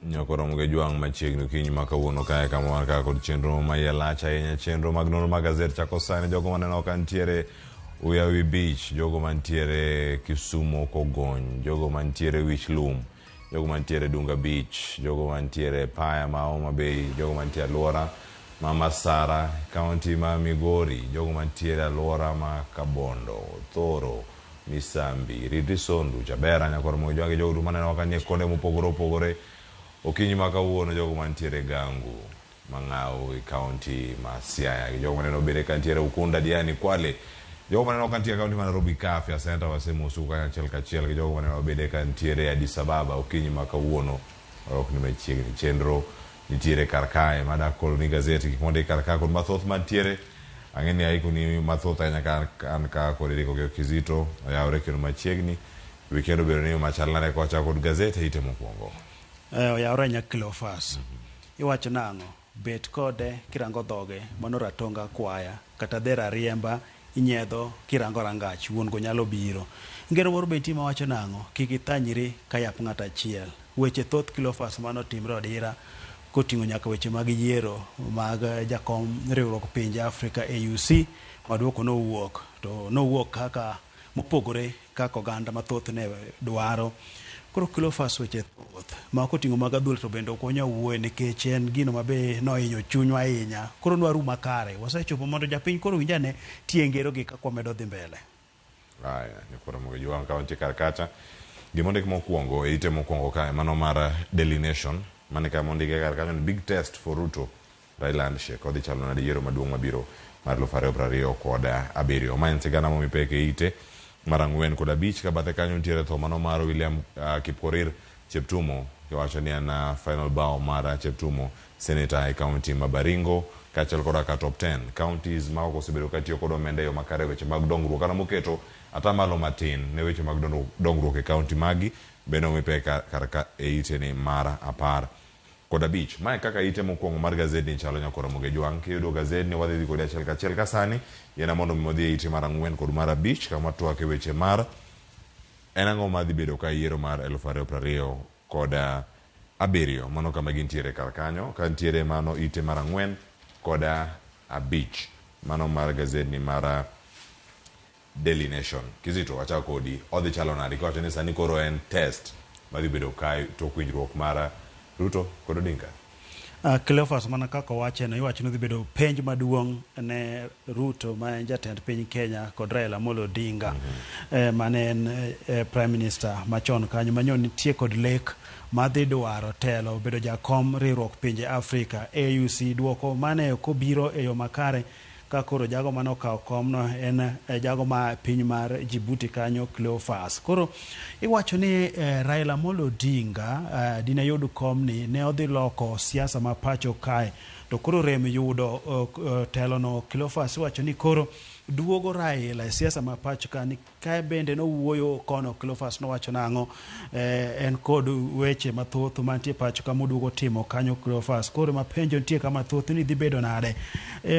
Nyakoromo gi jwang' machiegni okinyi ma kawuono kae kama wan kaka kod chenro ma iye lach ahinya, chenro mag nonro mag gazet chako sani. Jogo maneno ka nitiere Uyawi Beach, jogo mantiere Kisumo Kogony, jogo mantiere Wich Lum, jogo mantiere Dunga Beach, jogo mantiere Paya ma Homa Bay, jogo mantie alwora ma Masara, kaunti ma Migori, jogo mantiere alwora ma Kabondo, Thoro, Misambi, Ridri Sondu, Chabera, Nyakoromo gi Jwang' gi jogo duto maneno ka nie konde mopogore opogore okinyi ma kawuono, jogo mantiere Gangu, Mang'au e kaunti ma Siaya gi jogo maneno bende ka nitiere Ukunda, Diani, Kwale, jogo maneno ka nitie e kaunti ma Nairobi ka Afya Center wasemosu kanyachiel kachiel gi jogo maneno bende ka nitiere Addis Ababa okinyi ma kawuono ok ni machiegni. Chenro nitiere kar kae madak kod ni gazet gik mondik kar ka kod mathoth mantiere ang'e ni aiko ni mathoth ahinya ka an ka kod Eriko gi Kizito oyawre kendo machiegni weekend obedo ni machal nade ka wachako kod gazet e ite mokwongo. Oyawre ahinya Cleophas. Iwacho nang'o? Bet kode kirango dhoge, mano ratonga akwaya, kata dher ariemba inyiedho kirango rangach, wuon go nyalo biro. Ngero moro be nitie mawacho nang'o? Kik ithanyri ka yap ng'ato achiel. Weche thoth Cleophas manotimre odira koting'o nyaka weche mag yiero mag jakom riwruok pinje Afrika AUC ma duoko nowuok to nowuok kaka mopogore kaka oganda mathoth ne dwaro. Koro Cleophas weche thoth ma koting'o mag adhula to bende ok wanyal wuoye nikech en gino ma be nohinyo chunywa ahinya. Koro nwaru makare, wasechopo mondo japiny koro winj ane tie ngero gi kaka wamedo dhi mbele. Aya, nyakoro mogo jwang' ka wantie kar kacha. Gima ondik mokwongo e ite mokwongo kae mano mar Daily Nation mane kama ondike kar kanyo ni big test for Ruto Raila handshake odhi chalo nade yiero maduong' mabiro mar 2027. Ma en sigana momi pek e ite mar 4 kod 5 ka bathe kanyo nitiere tho mano mar William Kipkorir Cheptumo kiwacho ni en final bow mar Cheptumo senator e kaunti ma Baringo kaachiel koda ka top 10 counties ma ok osebedo katiyo kod omenda e yo makare e weche mag dongruok kata moketo atamalo matin ne weche mag dongruok e kaunti magi bende omi pek kar ka e ite ni mar 15. Mae kaka ite mokwongo mar gazedni chalo nyakoro Ramogi Jwang'. Kiyudo gazedni wadhi dhi kodi achiel kachiel ka sani yiena mondo mi wadhi e ite mar 4 kod mar 5 kama twake weche mar en ang'o madhi bedo ka yiero mar 2027 mano kama gintiere kar kanyo ka ntiere mano ite mar 4 kod 5 mano mar gazedni mar Daily Nation. Kizito achako kodi odhi chalo nade kiwacho ni sani koro en test madhi bedo kae tok winjruok mar Ruto kod Odinga. Cleophas mana kaka owacheno iwacho ni odhi bedo penj maduong' ne Ruto ma en jatend piny Kenya kod Raila Amolo Odinga mane en Prime Minister machon kanyo manyo nitie kod lek madhi dwaro telo bedo jakom riwruok pinje Afrika AUC duoko mane ok obiro e yo makare ka koro jago mane okawo komno en jago ma piny mar Djibouti kanyo Cleophas. Koro iwacho ni Raila Amolo Odinga dine yud komni ne odhi loko siasa ma pacho kae to koro rem yudo telono Cleophas iwacho ni koro duogo Raila e siasa ma pacho ka ni kae bende nowuoyo kono Cleophas nowacho nang'o en kod weche mathoth mantie pacho ka moduogo timo kanyo Cleophas. Koro mapenjo nitie ka mathoth ni dhi bedo nade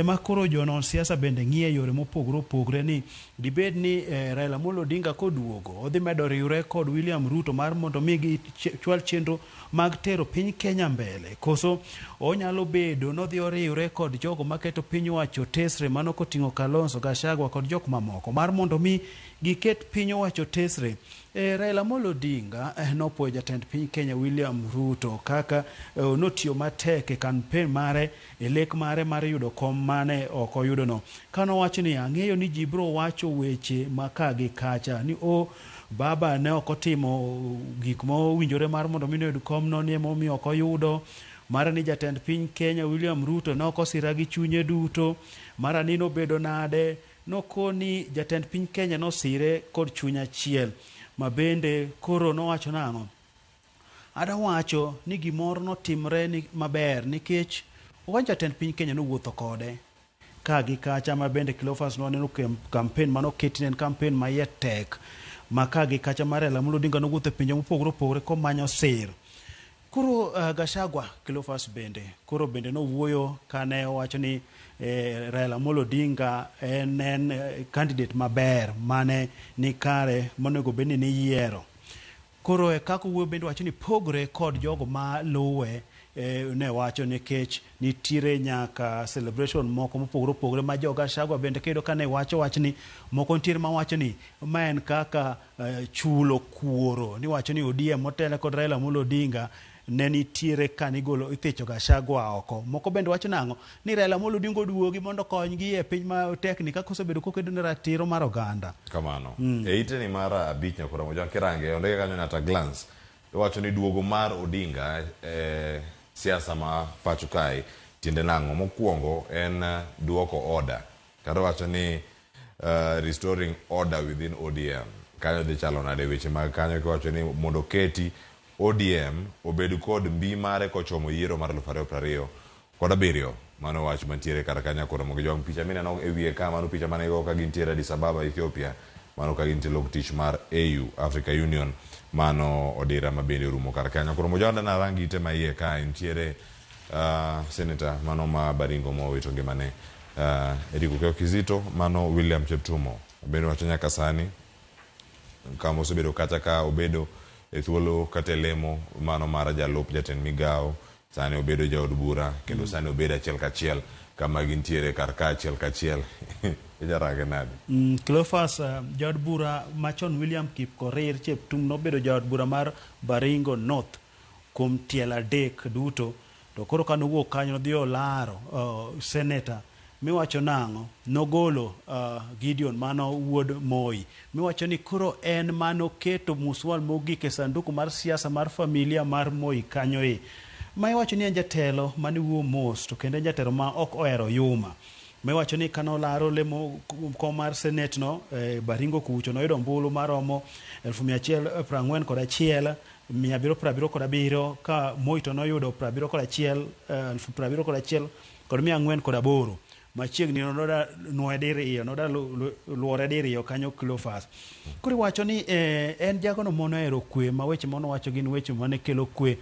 ma koro jonon siasa bende ng'iye yore mopogore opogore ni dibed ni Raila Amolo Odinga koduogo odhi medo riwre kod William Ruto mar mondo mi gichwal chenro mag tero piny Kenya mbele koso onyalo bedo nodhi oriwre kod jogo maketo piny owacho tesre mano koting'o Kalonzo Gachagua kod jok mamoko mar mondo mi giket piny owacho tesre. Raila Amolo Odinga nopuoyo jatend piny Kenya William Ruto kaka notiyo matek e kampen mare e lek mare mar yudo kom mane ok oyudono. Kanowacho ni ang'eyo ni ji biro wacho weche ma ka gi kacha ni o baba ne ok otimo gik mowinjore mar mondo mi noyud komno ni emomiyo ok oyudo mara ni jatend piny Kenya William Ruto ne ok osira gi chunye duto mara ni nobedo nade nokoni jatend piny Kenya nosire kod chuny achiel ma bende koro nowacho nang'o ada wacho ni gimoro notimre ni maber nikech owacho jatend piny Kenya nowuotho kode ka gi kacha ma bende Cleophas nwaneno kampen manoketi ne en kampen ma iye tek ma ka gi kacha mar Raila Amolo Odinga nowuotho e pinje mopogore opogore komanyo sir. Koro Gachagua Cleophas bende koro bende nowuoyo kane owacho ni Raila Amolo Odinga en candidate maber mane ni kare monego bed ni niyiero. Koro e kaka owuoyo bende wacho ni pogre kod jogo ma luwe ne wacho nikech nitiere nyaka celebration moko mopogore opogore ma jo Gachagua bende kiyudo ka ne wacho wachni moko nitiere mawacho ni ma en kaka chulo kuoro niwacho ni ODM motelo kod Raila Amolo Odinga ne nitiere kanigolo ithicho Gachagua oko. Moko bende wacho nang'o ni Raila Amolo Odinga oduogi mondo okonygi e piny ma tekni kaka osebedo kokedo ne ratiro mar oganda. Kamano. E iteni mar 5 nyakora Mojwang' kirange ondike kanyo ni at a glance iwacho ni duogo mar Odinga e siasa ma pacho kae tiende nang'o? Mokwongo en duoko order kata wacho ni restoring order within ODM. Kanyo dhi chalo nade weche mag kanyo kiwacho ni mondo keti ODM obed kod mbi mare kochomo yiero mar 2027. Mano wach mantiere kar kanyo koro Mojwang' picha mineno e wiye ka mano picha mane go ka gintiere Addis Ababa Ethiopia mano ka gintie lok tich mar AU Africa Union mano odira ma bende orumo kar kanyo. Koro Mojwang' dana rang ite ma iye ka nitiere senator mano ma Baringo mowito ngimane Eric Okeyo Kizito mano William Cheptumo bende wacho nyaka sani kama osebedo kata ka obedo e thuolo kata e lemo mano mar jalup jatend migawo sani obedo jaod bura kendo sani obedo achiel kachiel kama gintiere kar ka achiel kachiel ijarange nade? Cleophas jaod bura machon William Kipkorir Cheptum nobedo jaod bura mar Baringo North kuom tielo 3 duto to koro ka nowuok kanyo nodhi olaro senator miwacho nang'o nogolo Gideon mano wuod Moi miwacho ni koro en manoketo muswal mogik e sanduku mar siasa mar familia mar Moi kanyo e ma iwacho ni en jatelo mane wuo mos to kendo en jatelo ma ok ohero yuma miwacho ni kano laro lemo kom mar senate no Baringo kucho noyudo ombulu maromo 141,777 ka Moi to noyudo 71 71,408 machiegni noda nuoye diriyo noda luore diriyo kanyo Cleophas. Koro iwacho ni en jagono monohero kwe ma weche monowacho gin weche mane kelo kwe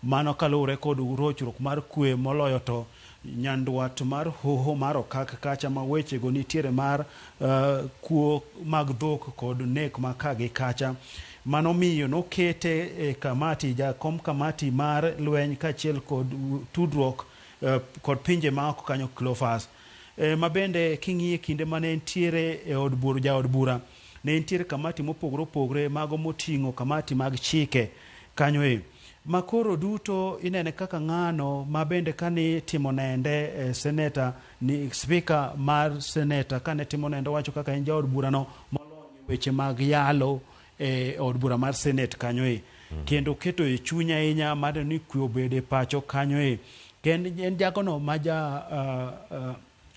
mano kaluwore kod rochruok mar kwe moloyo to nyandwat mar hoho mar okak kacha ma wechego nitiere mar kuo mag dhok kod nek ma ka gi kacha. Mano miyo nokete e kamati jakom kamati mar lweny kaachiel kod tudruok kod pinje ma oko kanyo Cleophas. Ma bende king'iye kinde mane entiere e od bura jaod bura ne nitiere kamati mopogore opogore mago moting'o kamati mag chike kanyo e ma koro duto inene kaka ng'ano ma bende kani timo nende seneta ni speaker mar seneta kane timo nende wacho kaka en jaod bura no molony weche mag yalo e od bura mar senate kanyo e kendo keto e chuny ahinya mar ni kwe obed e pacho kanyo e kendo en jagono ma ja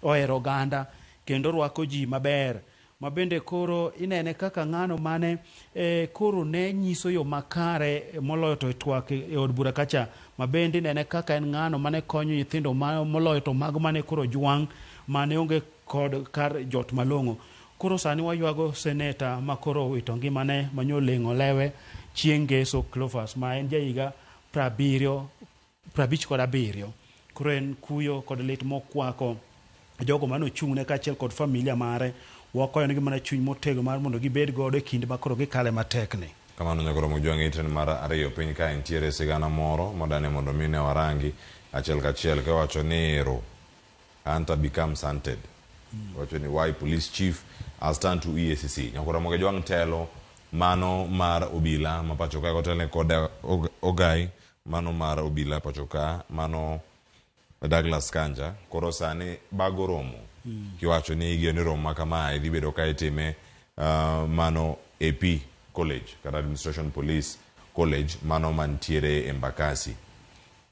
ohero oganda kendo rwako ji maber ma bende koro inene kaka ng'ano mane koro ne nyiso yo makare moloyo to e twak e od bura kacha ma bende inene kaka en ng'ano mane konyo nyithindo moloyo to mago mane koro jwang' mane onge kod kar jot malong'o. Koro sani waywago seneta ma koro owito ngimane manyo leng'o lewe chieng' ngeso Cleophas ma en jahiga 57. Koro en kuyo kod lit mokwako jogo mane ochung'ne kaachiel kod familia mare. Wakoyo negi mana chuny motegno mar mondo gibed godo e kinde ma koro gikale matek ni. Kamano nyakoro Mojwang' iten mar 2 piny ka nitiere sigana moro modane mondo mi ne warangi achiel kachiel kiwacho ni ero Hunter becomes hunted. Wacho ni why police chief has turned to EACC. Nyakoro Mojwang' telo mano mar obila ma pacho ka kotelne kod Ogai mano mar obila pacho ka mano Douglas Kanja koro sani bago romo kiwacho ni igeno ni romo ma kamae dhi bedo ka itime mano AP College kata Administration Police College mano mantiere Embakasi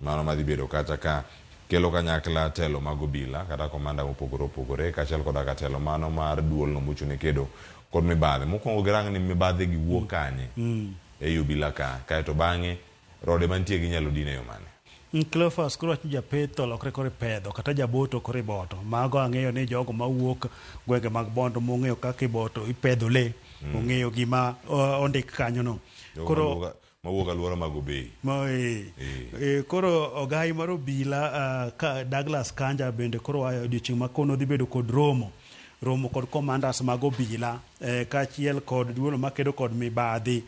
mano madhi bedo kata ka kelo kanyakla telo mag obila kata komanda mopogore opogore kaachiel koda ka telo mano mar duolno mochung' ne kedo kod mibadhi. Mokwongo girang ni mibadhi gi wuok kanye ei obila ka kaeto bang'e rode mantie ginyalo dine yo mane. Cleophas koro wach ni japetho olokre koro ipedho kata jaboto koro iboto. Mago ang'eyo ni jogo mawuok gwenge mag Bondo mong'eyo kaka iboto ipedho le ong'eyo gima ondik kanyo no. Koro mawuok alwora mag Obei. Koro ogai mar obila Douglas Kanja bende koro odiochieng' ma kono dhi bedo kod romo kod commanders mag obila kaachiel kod duol makedo kod mibadhi.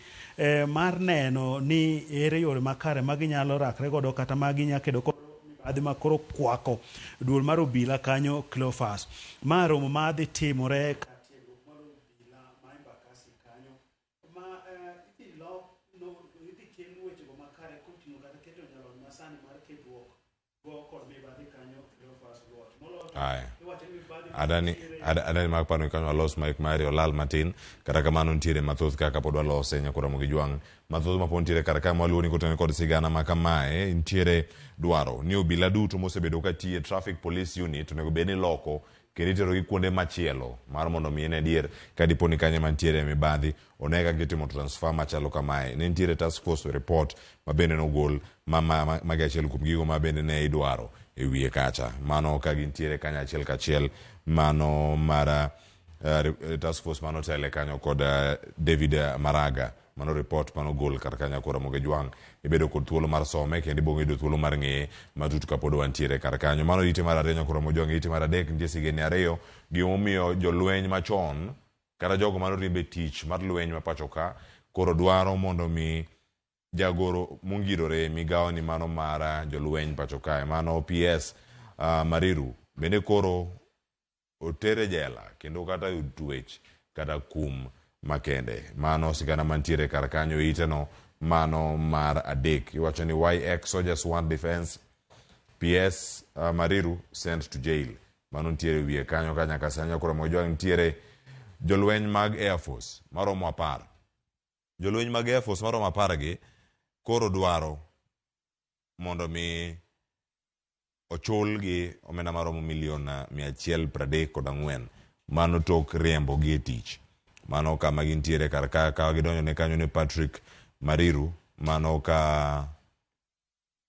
mar neno ni ere yore makare ma ginyalo rakre godo kata ma ginya kedo kod mibadhi ma koro kwako duol mar obila kanyo Cleophas. Ma romo ma dhi timore kar tiegruok mar obila ma Embakasi kanyo ma idhi lok no, idhi kel wechego makare koting'o kata keto jalony masani mar kedruok go kod mibadhi kanyo Cleophas Oluoch. Moloyo to Aya. iwacho ni mibadhi Adani mantiere adani mag pano kanyo walos mic mari olal matin kata kamano nitiere mathoth kaka pod walose nyaka Ramogi Jwang' mathoth ma pod nitiere kar ka mwaluoni kotenore kod sigana ma kamae nitiere dwaro ni obila duto mosebedo ka tiye traffic police unit onego bed ni loko kendo iterogi kuonde machielo mar mondo mi en adier ka dipo ni kanyo ema nitiere mibadhi one kaka itimo transfer machalo kamae. Ne nitiere task force report ma bende nogol ma ma magi achiel kuom gigo ma bende ne idwaro e wiye kacha. Mano ka gintiere kanyo achiel kachiel mano mar task force mano tele kanyo kod David Maraga. Mano report manogol kar kanyo koro Ramogi Jwang' ibedo kod thuolo mar some kendo ibiro yudo thuolo mar ng'eye matut kapod wantiere kar kanyo. Mano ite mar ariyo nyaka Ramogi Jwang' ite mar adek nitie sigeni ariyo gimomiyo jolweny machon kata jogo manoriemb e tich mar lweny ma pacho ka koro dwaro mondo mi jagoro mongirore e migawo ni mano mar jolweny pacho kae mano PS Mariru bende koro otere jela kendo kata yud twech kata kum makende. Mano sigana mantiere kar kanyo iteno mano mar adek. Iwacho ni why ex soldiers want defense PS Mariru sent to jail. Mano nitiere wiye kanyo ka nyaka sani koro Mojwang nitiere jolweny mag Air Force maromo 10. Jolweny mag Air Force maromo 10 gi koro dwaro mondo mi ochulgi omenda maromo milion 134 mano tok riembo gi e tich. Mano kama gintiere kar ka ka gidonjo ne kanyo ni Patrick Mariru mano ka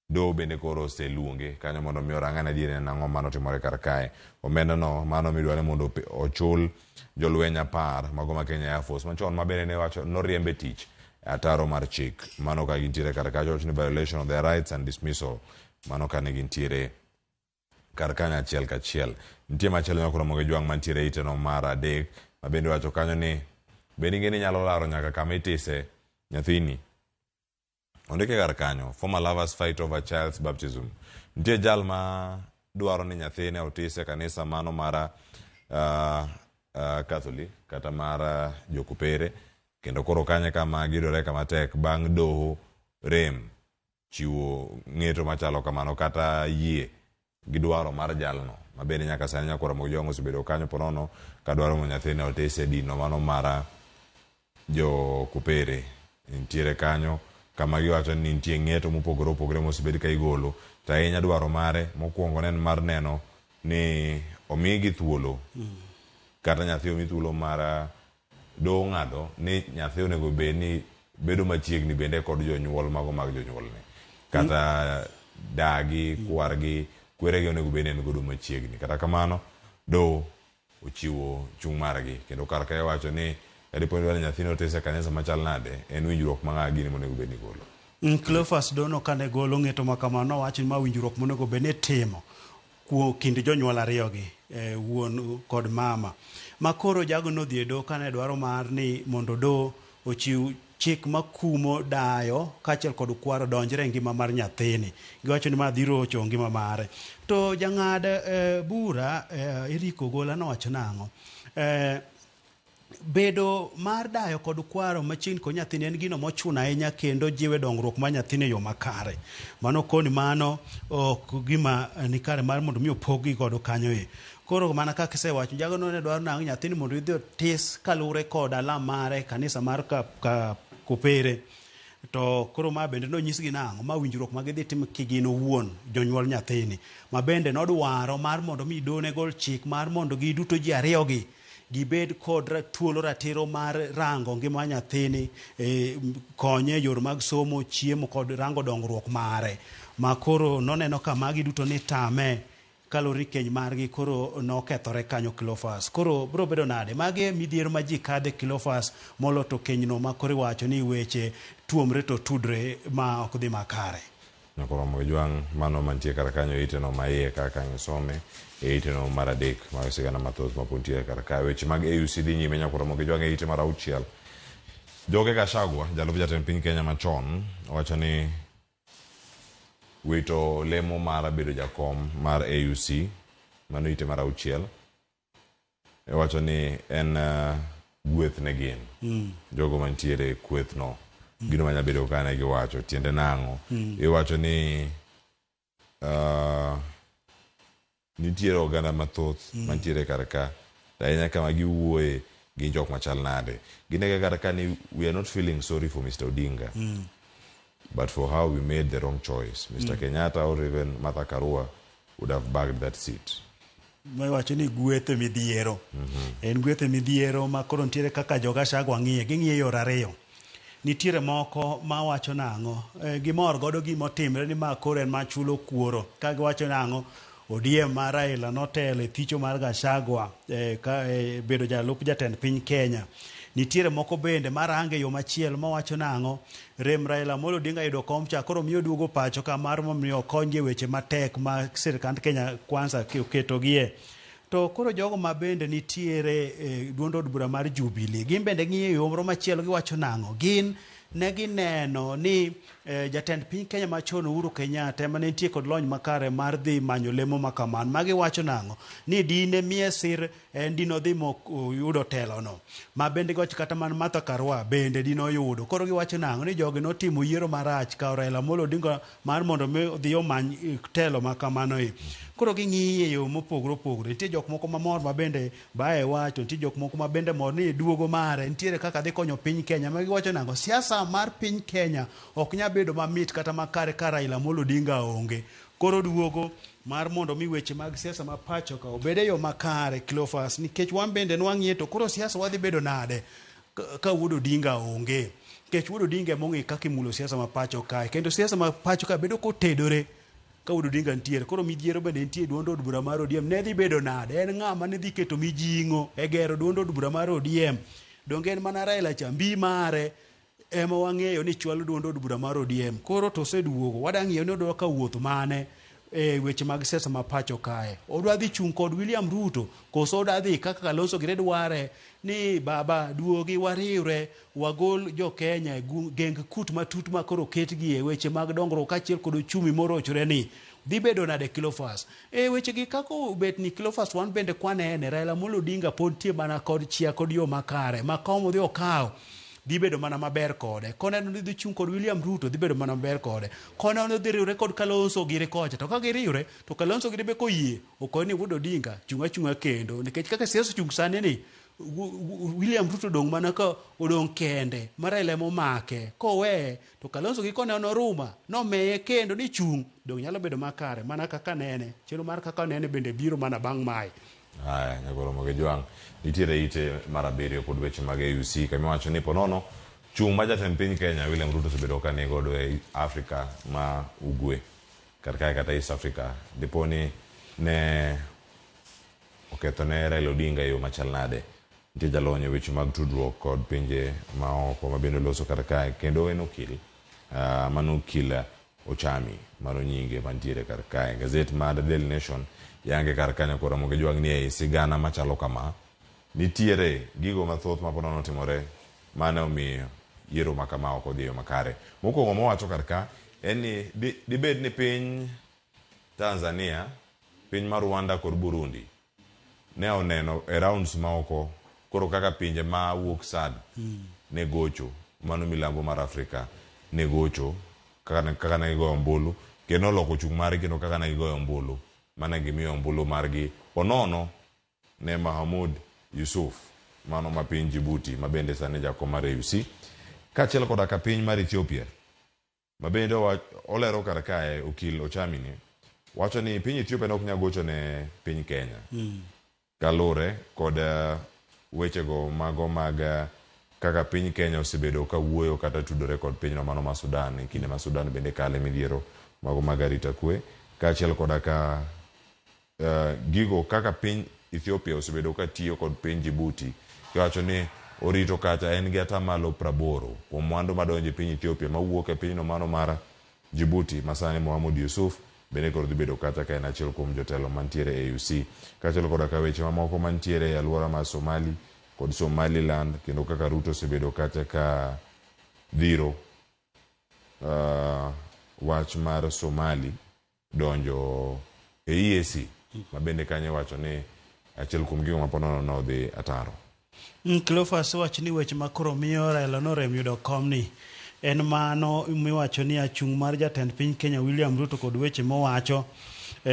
doho bende koro oseluonge kanyo mondo mi orang ane adier en ang'o mano timore kar kae. Omenda no mano midwaro mondo ochul jolweny 10 mago ma Kenya Air Force machon ma bende ne wacho noriemb e tich ataro mar chik. Mano ka gintiere kar kacha wacho ni violation of their rights and dismissal. Mano ka ne gintiere kar kanyo achiel kachiel. Nitie machielo nyaka Ramogi Jwang' mantiere ite no mar adek ma bende wacho kanyo ni bende ing'e ni inyalo laro nyaka kama itise nyathini. Ondike kar kanyo, former lovers fight over child's baptism. Nitie jal ma dwaro ni nyathine otise e kanisa mano mar Catholic kata mar jokopere kendo koro kanyo kama giyudore kama tek bang' doho rem chiwo ng'eto machalo kamano kata yie gi dwaro mar jalno ma bende nyaka sani nyaka Ramogi Jwang' osebedo kanyo ponono ka dwaro mondo nyathine otise e din no mano mar jokopere. Nitiere kanyo kama giwacho ni nitie ng'eto mopogore opogore mosebed ka igolo to ahinya dwaro mare mokwongo ne en mar neno ni omigi thuolo kata nyathi omi thuolo mar doho ng'ado ni nyathi onego bed ni bedo machiegni bende kod jonyuol mago mag jonyuolne kata dagi kwargi kweregi onego bed ni en godo machiegni. Kata kamano doho ochiwo chung' margi kendo kar ka iwacho ni kadipo ni nyathini otis e kanisa machal nade en winjruok ma ng'a gini monego bed ni golo. Cleophas Dono kane golo ng'eto ma kamano nowacho ni ma winjruok monego bed ni itimo kuom kind jonyuol ariyogi wuon kod mama. Ma koro jago nodhi e doho kane dwaro mar ni mondo doho ochiw chik makumo dayo kaachiel kod kwaro donjre e ngima mar nyathini. Giwacho ni ma dhi rocho ngima mare. To jang'ad bura Eric Ogola nowacho nang'o? Bedo mar dayo kod kwaro machiegni kod nyathini en gino mochuno ahinya kendo jiwe dongruok mar nyathini e yo makare. Mano koni mano ok gima nikare mar mondo mi opog gi godo kanyo e. Koro mana kaka isewacho, jago no ne dwaro nang'o nyathini mondo idhi otis kaluwore kod alam mare kanisa mar ka kopere. To koro ma bende nonyisgi nang'o ma winjruok ma gidhi timo kigin owuon jonyuol nyathini. Ma bende nodwaro mar mondo mi doho ne gol chik mar mondo giduto ji ariyogi gibed kod thuolo ratiro mar rango ngima nyathini, konye e yore mag somo, chiemo kod rango dongruok mare. Ma koro noneno ka magi duto ni tame kaluwore ni keny margi koro nokethore kanyo Cleophas. Koro biro bedo nade? Magi e midhiero ma ji kadhe Cleophas molo to kenyno ma koro iwacho ni weche tuomre to tudre ma ok dhi makare. Nyakoro Mojwang' mano mantie kar kanyo ite no maiye kaka isome e ite no mar adek mag sigana mathoth ma pod nitiere kar kae. Weche mag AUC dhi nyime Nyakoro Mojwang' e ite mar auchiel. Joge Gachagua, jalup jatend piny Kenya machon, owacho ni wito lemo mar bedo jakom mar AUC, mano ite mar auchiel, iwacho ni en gweth ne gin jogo mantiere e kwethno. Gino manya bedo ka ne giwacho tiende nang'o? Iwacho ni nitiere oganda mathoth mantiere kar ka, to ahinya kama giwuoye gin jok machal nade. Ginege kar ka ni we are not feeling sorry for Mr. Odinga, but for how we made the wrong choice. Mr. Kenyatta or even Martha Karua would have bagged that seat. Iwacho ni gweth e midhiero. En gweth e midhiero ma koro nitiere kaka jo Gachagua ng'iye. Ging'iye yore ariyo. Nitiere moko mawacho nang'o, gimor godo gima otimre ni ma koro en machulo kuoro. Ka giwacho nang'o, ODM mar Raila notelo e thicho mar Gachagua ka bedo jalup jatend piny Kenya. Nitiere moko bende marange yo machielo mawacho nang'o, rem Raila Amolo Odinga yudo kom cha koro miyo duogo pacho ka mar momiyo okonygi e weche matek ma sirkand Kenya Kwanza oketogie. To koro jogo ma bende nitiere e duond od bura mar Jubilee, gin bende ng'iyo yo moro machielo giwacho nang'o, gin ne gineno ni jatend piny Kenya machon Uhuru Kenyatta ema ne nitie kod lony makare mar dhi manyo lemo ma kamano. Ma giwacho nang'o, ni dine miye sir en dine odhi moyudo telono. Ma bende giwacho kata man Martha Karua bende dine oyudo. Koro giwacho nang'o, ni jogi notimo yiero marach kawo Raila Amolo Odinga mar mondo mi odhi omany telo ma kamano e. Koro ging'iye yo mopogore opogore. Nitie jok moko mamor ma bende baye wach, to nitie jok moko ma bende mor ni duogo mare nitiere kaka dhi konyo piny Kenya. Ma giwacho nang'o, siasa mar piny Kenya ok nyal bedo mamit kata makare ka Raila Amolo Odinga onge. Koro duogo mar mondo mi weche mag siasa ma pacho ka obed e yo makare, Cleophas, nikech wan bende nwang'iye to koro siasa wadhi bedo nade ka wuod Odinga onge. Nikech wuod Odinga ema ong'e kaka imulo siasa ma pacho kae, kendo siasa ma pacho kae bedo kotedore ka wuod Odinga nitiere. Koro midhiero bende nitie e duond od bura mar ODM. Ne dhi bedo nade? En ng'a ne dhi keto mijing'o e gero duond od bura mar ODM? Donge en mana Raila cha, mbi mare ema wang'eyo ni chwalo duond od bura mar ODM. Koro to oseduogo, wadwa ng'iyo ni odwa kawo wuoth mane e weche mag siasa ma pacho kae. Odwa dhi chung' kod William Ruto, koso odwa dhi kaka Kalonzo gire dware ni baba duogi wariwre wagol jo Kenya e geng kut matut ma koro oketgi e weche mag dongruok kaachiel kod ochumi morochore ni. Dhi bedo nade Cleophas? E weche gi kaka obet ni Cleophas wan bende kwanene, Raila Amolo Odinga pod tie mana kod chia kod yo makare ma kom odhi okawo dhi bedo mana maber kode. Koneno ni dhi chung' kod William Ruto dhi bedo mana maber kode. Koneno ni dhi riwre kod Kalonzo giri kocha, to ka giriwre to Kalonzo giri be koyie okoni ni wuod Odinga chung' achung'a kendo, nikech kaka siasa ochung' sani ni William Ruto odong' mana ka odong' kende ma Raila ema omake. Koweye to Kalonzo gi koneno Ruma nomeye kendo ni chung' dong' nyalo bedo makare mana kaka nene. Chenro mar kaka nene bende biro mana bang' mae. Aya, Nyagoro Mogejwang', nitiere ite mar abiriyo pod weche mag AUC kama iwacho ni ponono chung' ma jatend piny Kenya William Ruto osebedo ka nigodo e Afrika ma Ugwe kar kae kata East Africa dipo ni ne oketho ne Raila Odinga e yo machal nade. Nitie jalony e weche mag tudruok kod pinje ma oko ma bende oloso kar kae kendo en okil, mano okil Ochami, mano nyinge mantiere kar kae. Gazet mar Daily Nation yange kar kanyo koro Ramogi Jwang' ni ei sigana machalo kama, nitiere gigo mathoth ma pod notimore mane omiyo yiero ma kama ok odhi e yo makare. Mokwongo mowacho kar ka en ni dibed ni piny Tanzania, piny mar Rwanda kod Burundi ne oneno e rounds maoko koro kaka pinje ma wuok SADC ne gocho, mano milambo mar Afrika ne gocho kaka ne gigoyo ombulu kendo noloko chung' margi kendo kaka ne gigoyo ombulu mane gimiyo ombulu margi onono ne Mahamud Yusuf mano ma piny Djibouti ma bende sani jakom mar AUC kaachiel koda ka piny mar Ethiopia ma bende olero kar kae. Okil Ochami ni wacho ni piny Ethiopia ne ok nyal gocho ne piny Kenya kalure kod wechego mago mag kaka piny Kenya osebedo ka wuoyo kata tudore kod pinyno mano ma Sudan e kinde ma Sudan bende kale midhiero mago mag arita kwe kaachiel koda ka gigo kaka piny Ethiopia osebedo ka tiyo kod piny Djibouti kiwacho ni orito kacha en gi atamalo 80 kuom mwandu madonjo e piny Ethiopia mawuok e pinyno mano mar Djibouti ma sani Mohamud Yusuf bende koro dhi bedo kacha ka en achiel kuom jotelo mantiere e AUC kaachiel koda ka weche mamoko mantiere e alwora mar Somali. kod Somaliland kendo kaka Ruto osebedo kacha ka dhiro wach mar Somali donjo e EAC ma bende kanyo iwacho ni achiel kuom gigo ma ponono nodhi ataro. Cleophas wacho ni weche ma koro miyo Raila norem yudo komni en mano miwacho ni achung' mar jatend piny Kenya William Ruto kod weche mowacho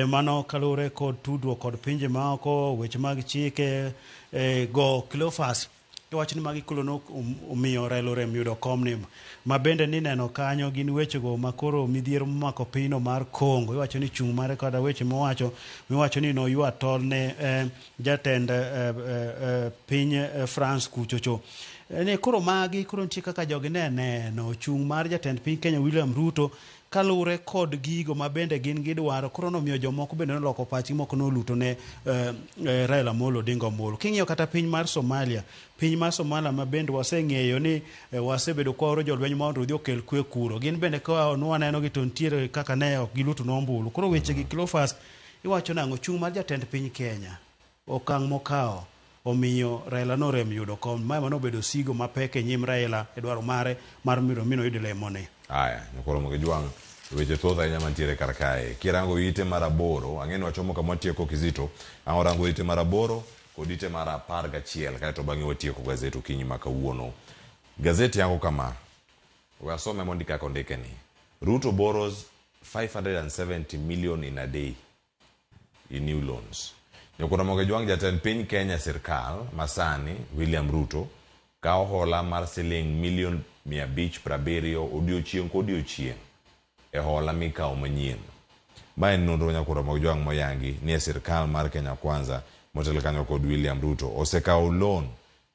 mano kaluwore kod tudruok kod pinje maoko, weche mag chike go. Cleophas iwacho ni magi koro omiyo Raila orem yudo komni. Ma bende nineno kanyo gin wechego ma koro midhiero momako pinyno mar Congo. Iwacho ni chung' mare kod weche mowacho miwacho ni noywa tol ne jatend piny France kuchocho. Ne koro magi koro nitie kaka jogi ne neno chung' mar jatend piny Kenya William Ruto kaluwore kod gigo ma bende gin gidwaro. Koro nomiyo jomoko bende noloko pachgi, moko noluto ne Raila Amolo Odinga ombulu. King'iyo kata piny mar Somalia, piny mar Somalia ma bende waseng'eyo ni wasebedo kwaoro jolweny mondo odhi okel kwe kuro. Gin bende ka nwaneno gi to nitiere kaka ne ok giluto ne ombulu. Koro weche gi Cleophas iwacho nang'o? Chung' mar jatend piny Kenya, okang' mokawo omiyo Raila norem yudo kom. Mae manobedo sigo mapek e nyim Raila e dwaro mare mar mondo mi noyud lemone. Aya, nyakoro mogi jwang' weche thoth ahinya mantiere kar kae. Kirango ite mar 8, ang'e ni wachomo kama watieko Kizito. Ang' warango ite mar 8 kod ite mar 11 kaeto bang'e watieko gazet okinyi ma kawuono. Gazet yango kama. We asome mondi kaka ondike ni. Ruto borrows 570 million in a day in new loans. Nyakoro mogi jwang' jatend piny Kenya sirkal masani William Ruto kawo hola mar siling milion 570 odiochieng' kodiochieng' e hola mikawo manyien. Ma en nonro nyakoro mag jwang' moyangi ni e sirkal mar Kenya Kwanza motel kanyo kod William Ruto osekawo loan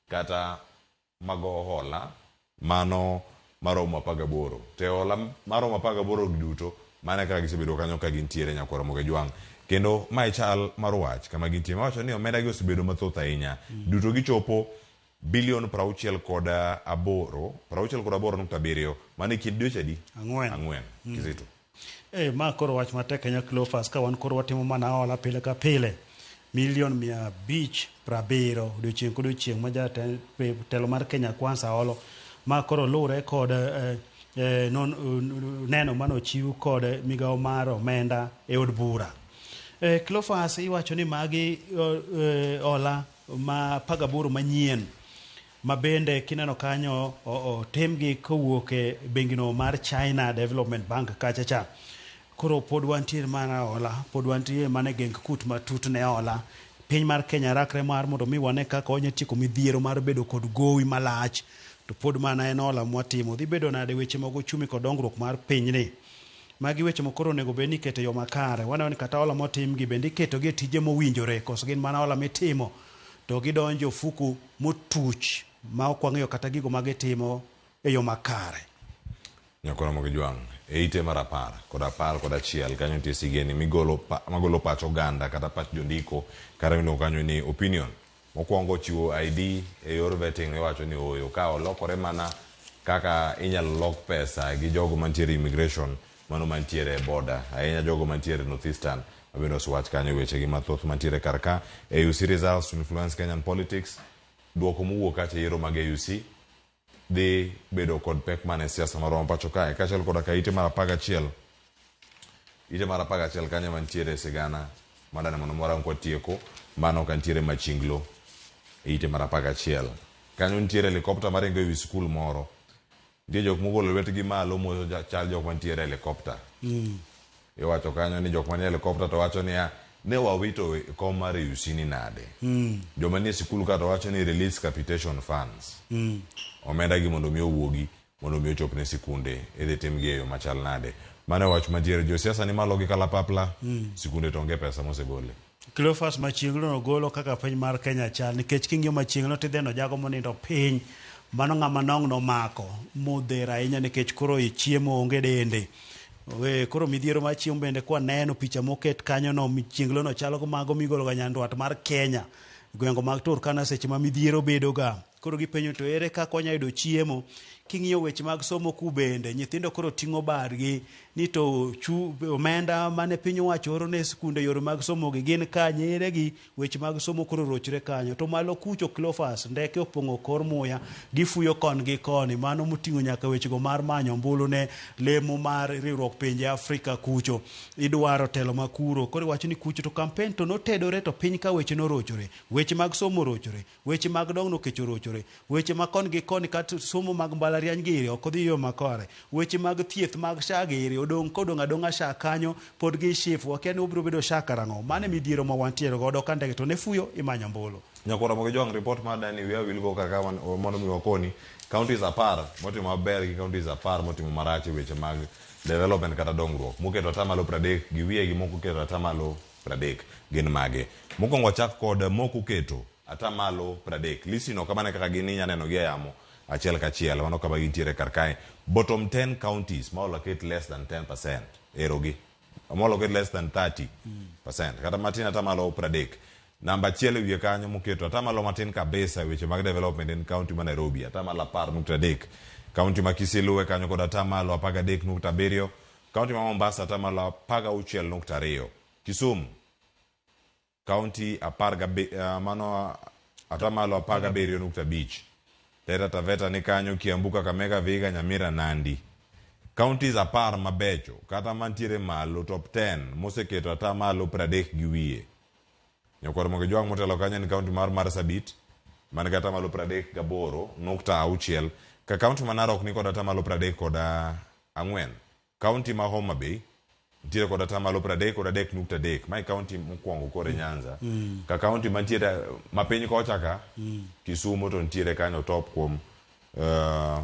kata mago hola mano maromo 18. Te hola maromo 18 duto mane kaka gisebedo kanyo ka gintiere nyakwara moge jwang'. Kendo mae chal mar wach kama gintie mawacho ni omenda gi osebedo mathoth ahinya. Duto gichopo bilion 68, 68.7, mano e kind dweche adi? Ang'wen. Ang'wen. Kizito. Ma koro wach matek ahinya Cleophas, ka wan koro watimo mana hola pile ka pile. Milion 570 odiochieng' kodiochieng' ma jatelo mar Kenya Kwanza holo. Ma koro luwre kod neno manochiw kod migawo mar omenda e od bura. Cleophas iwacho ni magi hola ma 18 manyien ma bende kineno kanyo otimgi kowuok e bengino mar China Development Bank kacha cha. Koro pod wantie mana hola, pod wantie mana e geng kut matut ne hola. Piny mar Kenya rakre mar mondo mi wane kaka wanyalo tieko midhiero mar bedo kod gowi malach, to pod mana en hola mwatimo. Dhi bedo nade weche mag ochumi kod dongruok mar pinyni? Magi weche ma koro onego bed ni iketo e yo makare. Waneno ni kata hola motimgi bende iketogi e tije mowinjore, koso gin mana hola mitimo to gidonjo e ofuku motuch ma ok wang'eyo kata gigo ma gitimo e yo makare. Nyakoro mogi jwang' e ite mar 10 kod 11 kanyo nitie sigeni migolo magolo pach oganda kata pach jondiko kata miluongo kanyo ni opinion. Mokwongo chiwo ID e yor vetting iwacho ni ooyo ka olokore mana kaka inyalo lok pesa gi jogo mantiere immigration mano mantiere e border ahinya jogo mantiere North Eastern mabende osewach kanyo weche gi mathoth mantiere kar ka. AUC results to influence Kenyan politics. Duoko mowuok kacha e yiero mag AUC dhi bedo kod pek mane siasa marwa pacho kae kaachiel koda ka ite mar 11 ite mar 11 kanyo mantiere sigana madane mondo mwarang kwatieko mano kantiere machinglo e ite mar 11 kanyo nitiere helikopta maringo ewi skul moro. Nitie jok mogolo lwetgi malo moso chal jok mantiere helikopta. Iwacho kanyo ni jok manie helikopta to wacho niya ne wawito kom mar AUC ni nade. Joma nie sikul ka to wacho ni release capitation funds. Omenda gi mondo mi owuogi mondo mi ochop ne sikunde idhi timgi e yo machal nade. Mano e wach mantiere. Josiasa ni malo gi kalapapla, sikunde to onge pesa mosegole. Cleophas machieng'no nogolo kaka piny mar Kenya chal nikech king'iyo machieng'no tidheno jago monindo piny mano ng'ama nong' nomako modhero ahinya nikech koro i chiemo onge dende. Koro midhiero mar chiemo bende kwa neno picha moket kanyo no chieng'no no chalo mago migolo ga nyandwat mar Kenya gwengo mag Turkana seche ma midhiero bedo ga. Koro gipenjo to ere kaka wanyalo yudo chiemo. King'iyo weche mag somo ku bende, nyithindo koro ting'o bargi ni to omenda mane piny owacho oro ne skunde yore mag somo gi gin kanye, ere gi weche mag somo koro rochre kanyo. To malo kucho Cleophas, ndeke opong'o kor muya, gifuyo kon gi koni, mano moting'o nyaka wechego mar manyo ombulu ne lemo mar riwruok pinje Afrika kucho. Idwaro telo makuro, koro iwacho ni kucho to campaign to notedore to piny ka weche norochore, weche mag somo orochore, weche mag dongruok kech orochore, weche ma kon gi koni kata somo mag mbalariany giri ok odhi yo makare, weche mag thieth mag SHA giri odong' kodong' adong'a SHA kanyo pod gi SHIF wakia ni obiro bedo SHA karang'o. Mano e midhiero ma wantiere godo ka ndege to ne fuyo imanyo ombulu. Nyakwara Ramogi Jwang', report mar Dani wiya wilgo kaka mondo mi wakoni counties 10 motimo maber gi counties 10 motimo marach e weche mag development kata dongruok. Moketo atamalo 30 gi wiye gi moko keto atamalo 30 gin mage. Mokwongo wachak kod moko keto atamalo 30. Listino kamano e kaka gin inya neno gi e yamo achiel kachiel. Mano kama gintiere kar kae. Bottom 10 counties ma allocate less than 10% erogi. Ma allocate less than 30% kata matin atamalo 30. Namba achiel e wiye kanyo moketo atamalo matin kabisa e weche mag development en county ma Nairobi atamalo 10.3. County ma Kisii luwe kanyo kod atamalo 13.7. County ma Mombasa atamalo 16.2. Kisumu county mano atamalo 17.5. Taita Taveta ni kanyo, Kiambu, Kakamega, Vihiga, Nyamira, Nandi. Counties 10 mabecho kata mantiere malo top 10 moseketo atamalo 30 gi wiye. Nyakwar Ramogi Jwang' motelo kanyo en county mar Marsabit man gi atamalo 38.6 ka county ma Narok ni kod atamalo 34. County ma Homa Bay nitiere kod atamalo 33.3. Mae county mokwongo kore Nyanza. Ka county mantiere mapiny kocha ka Kisumu to nitiere kanyo top kuom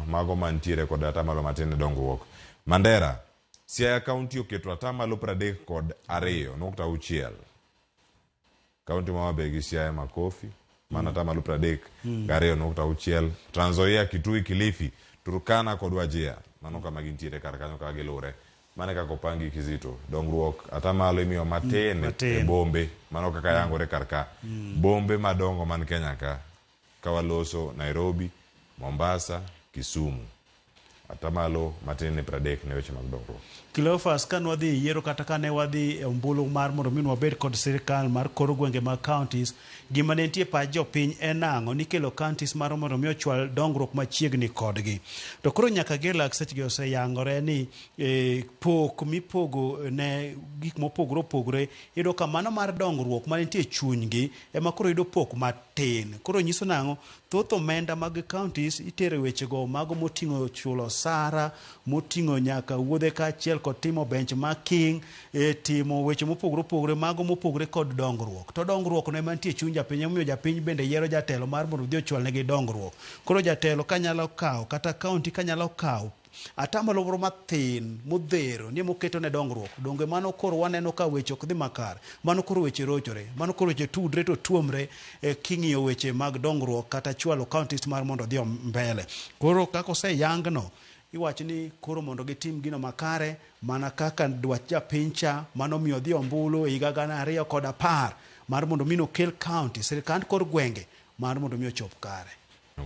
mago mantiere kod atamalo matin e dongruok. Mandera, Siaya county oketo atamalo 32.6. County ma Homa Bay gi Siaya makofi mana atamalo 32.6. Trans Nzoia, Kitui, Kilifi, Turkana kod Wajir mano kama gintiere kar kanyo ka gilure. Mano kaka opangi Kizito. Dongruok atamalo imiyo matin e bombe mano kaka yangore kar ka. Bombe madongo man Kenya ka waloso Nairobi, Mombasa, Kisumu. Atamalo matin ni 30 ne weche mag dongruok. Cleophas, ka nwadhi e yiero kata ka ne wadhi e ombulu mar mondo mi wabed kod sirikal mar kor gwenge mag counties, gima ne nitie pach jopiny en ang'o? Nikelo counties mar mondo mi ochwal dongruok machiegni kodgi. To koro nyaka gi lak sechegi oseyangore ni pok mipogo ne gik mopogore opogore, iyudo ka mano mar dongruok mane nitie e chunygi ema koro yudo pok matin. Koro nyiso nang'o? Thoth omenda mag counties itero e wechego mago moting'o chulo osara, moting'o nyaka wuodhe kaachiel kod timo benchmarking, timo weche mopogore opogore, mago mopogore kod dongruok. To dongruok no ema nitie e chuny japiny, emomiyo japiny bende yiero jatelo mar mondo odhi ochwalnegi dongruok. Koro jatelo kanyalo kawo kata county kanyalo kawo atamalo moro mathin modhero ni emoketo ne dongruok, donge mano koro waneno ka weche ok dhi makare, mano koro weche rochore, mano koro weche tudre to tuomre king'iyo weche mag dongruok kata chwalo counties mar mondo odhi mbele. Koro kaka oseyangno, iwacho ni koro mondo gitim gino makare mana kaka dwach japiny cha manomiyo odhi ombulu e higa 2010 mar mondo mi nokel county, sirikand kor gwenge mar mondo mi ochop kare.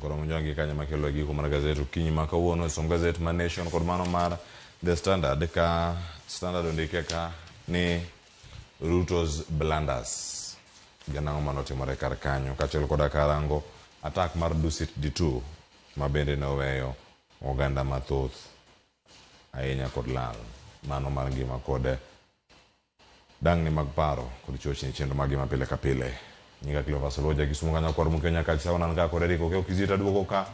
Koro monjangi kanyo makelo giko mar gazet okinyi ma kawuono. Som gazet mar Nation kod mano mar The Standard ka Standard ondike ka ni Ruto's blunders. Ganang'o manotimore kar kanyo kaachiel koda karango attack mar Dusit D2 ma bende noweyo oganda mathoth ahinya kod lal mano mar ngima kod dang'ni mag paro kod chochni chenro mag ngima pile ka pile. Nyinga Cleophas Oluoja Kisumu kanyo kwar mukio nyaka sawa nan ka kod Eric Okeo Kizito aduogo ka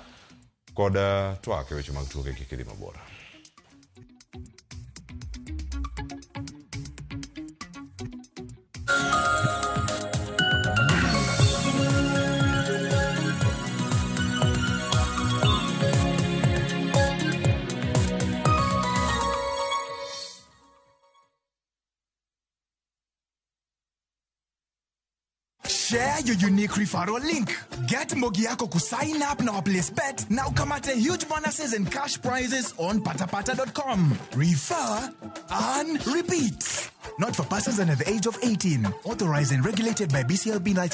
kod twak e weche mag tuke kik idhi mabor. Share your unique referral link. Get Mbogi yako kusign up na waplace bet na ukamate huge bonuses and cash prizes on patapata.com. Refer and repeat. Not for persons under the age of 18. Authorized and regulated by BCLB license.